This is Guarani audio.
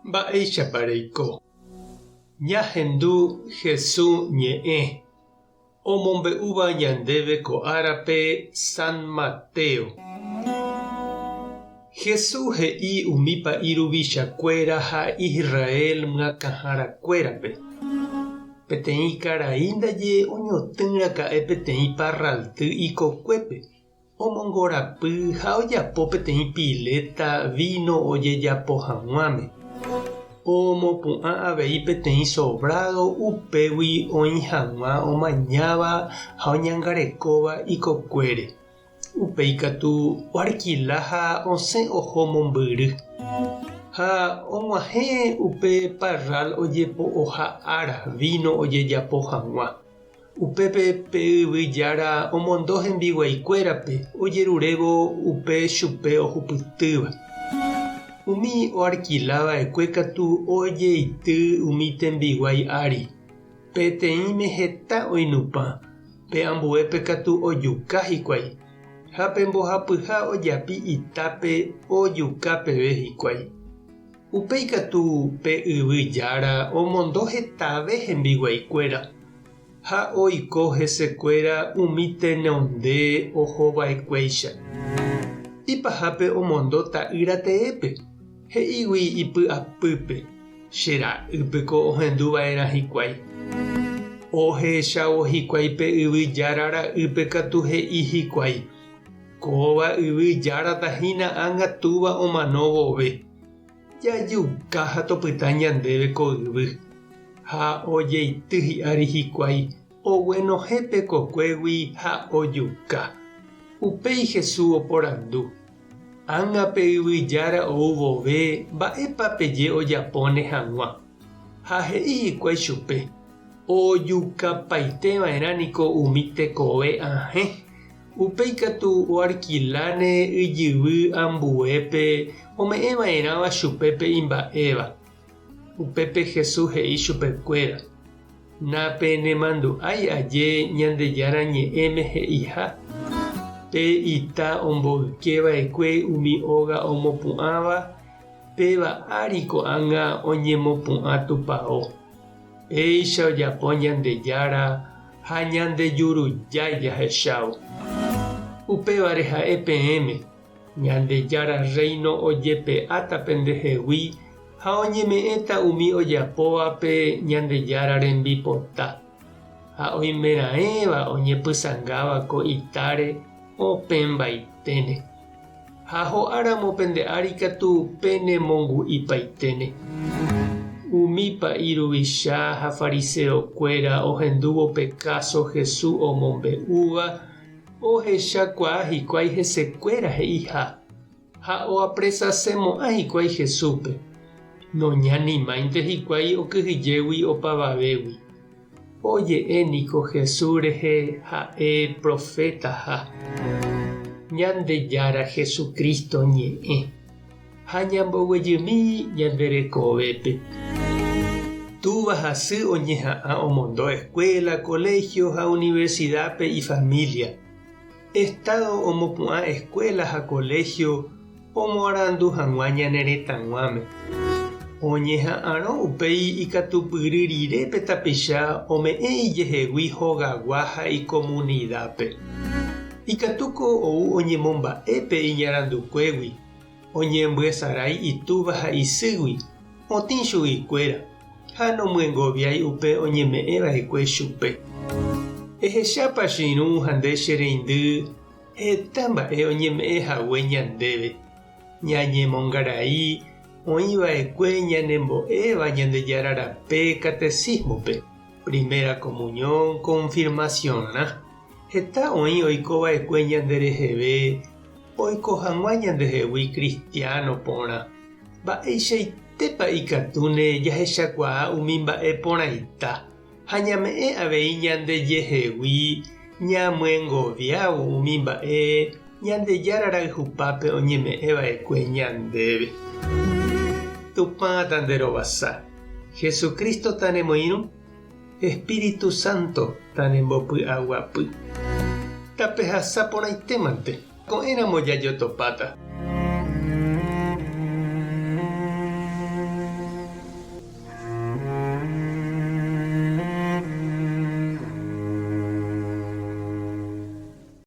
Mba'éichapa reiko? Ñahendu Hesu ñe'ẽ omombe'úva ñandéve ko árape San Mateo. Hesu he'i umi pa'i ruvichakuéra ha Israel myakãharakuérape, Peteĩ karai ndaje oñotỹ raka'e peteĩ parralty ikokuépe, Omongorapy ha ojapo peteĩ piléta víno ojejapo hag̃uáme. Omopu'ã avei peteĩ sovrádo upégui oĩ hag̃ua omañáva ha oñangarekóva ikokuére. Upéi katu oarkila ha osẽ oho mombyry. Ha og̃uahẽ upe parrál ojepo'oha ára víno ojejapo hag̃ua. Upépe pe yvy jára omondo hembiguaikuérape ojerurévo upe chupe ohupytýva. Umi oarkila va'ekue katu ojeity umi tembiguái ári, peteĩme heta oinupã, pe ambuépe katu ojuka hikuái, ha pe mbohapyha ojapi itápe ojuka peve hikuái. Upéi katu pe yvy jára omondo hetave hembiguaikuéra, ha oiko hesekuéra umi tenonde ohova'ekuéicha. Ipahápe omondo ta'ýra teépe, he'ígui ipy'apýpe, Che ra'ýpeko ohendu va'erã hikuái. Ohechávo hikuái pe yvy jára ra'ýpe katu he'i hikuái, Kóva yvy járata hína ág̃a túva omano vove. Jajuka ha topyta ñandéve ko yvy. Ha ojeity hi'ári hikuái, oguenohẽ pe kokuégui ha ojuka. Upéi Jesús oporandu, Ág̃a pe yvy jára ou vove mba'épa peje ojapóne hag̃ua? Ha he'i hikuái chupe, Ojukapaite va'erã niko umi tekove ahẽ. Upéi katu oarkiláne yjyvy ambuépe ome'ẽ va'erãva chupe pe imba'éva. Upépe Jesús he'i chupekuéra, Napenemandu'ái aje Ñandejára Ñe'ẽme he'iha, Pe ita omboyke va'ekue umi óga omopu'ãva, péva ári ko'ág̃a oñemopu'ã tupao. Péicha ojapo Ñandejára ha ñandejurujái jahechávo. Upévare ha'e peẽme, Ñandejára Rréino ojepe'áta pendehegui ha oñeme'ẽta umi ojapóvape Ñandejára rembipota. Ha oimeraẽva oñepysangáva ko itáre opẽmbaiténe. Ha ho'áramo pende ári katu penemongu'ipaiténe. Umi pa'i ruvicha ha fariseokuéra ohendúvo pe káso Jesús omombe'úva, ohechakuaa hikuái hesekuéra he'iha, ha oapresasemo'ã hikuái Jesúspe. Noñanimáinte hikuái okyhyjégui opavavégui. Oje'e niko Jesús rehe ha'e profetaha. Ñandejára Jesucristo ñe'ẽ, ha ñamboguejymi ñande rekovépe. Túva ha sy oñeha'ã omondo escuela, colegio ha universidad-pe ifamilia. Estado omopu'ã escuela ha colegio omoarandu hag̃ua ñane retãguáme. Oñeha'ãrõ upéi ikatupyry rire pe tapicha ome'ẽ ijehegui hogagua ha ikomunidápe. Ikatúko ou oñemomba'e pe iñarandukuégui, oñembyesarái itúva ha isýgui, otĩ chuguikuéra, ha nomyengoviái upe oñeme'ẽva'ekue chupe. Ehechápa che irũ ha nde che reindy Heta mba'e oñeme'ẽ hague ñandéve, ñañemongarai oĩ va'ekue ñanembo'éva Ñandejára rape catecismo-pe, primera comunión, confirmación-rã. Heta oĩ oiko va'ekue ñande reheve oiko hag̃ua ñandehegui cristiano porã. Mba'eichaitépa ikatúne jahechakuaa umi mba'e porãita Ha ñame'ẽ avei ñandejehegui ñamyengoviávo umi mba'e Ñandejára rayhupápe oñeme'ẽ va'ekue ñandéve. Tupã tanderovasa, Jesucristo tanemoirũ, Espíritu Santo tanembopy'aguapy. Tapehasa porãitémante, ko'ẽramo jajotopáta.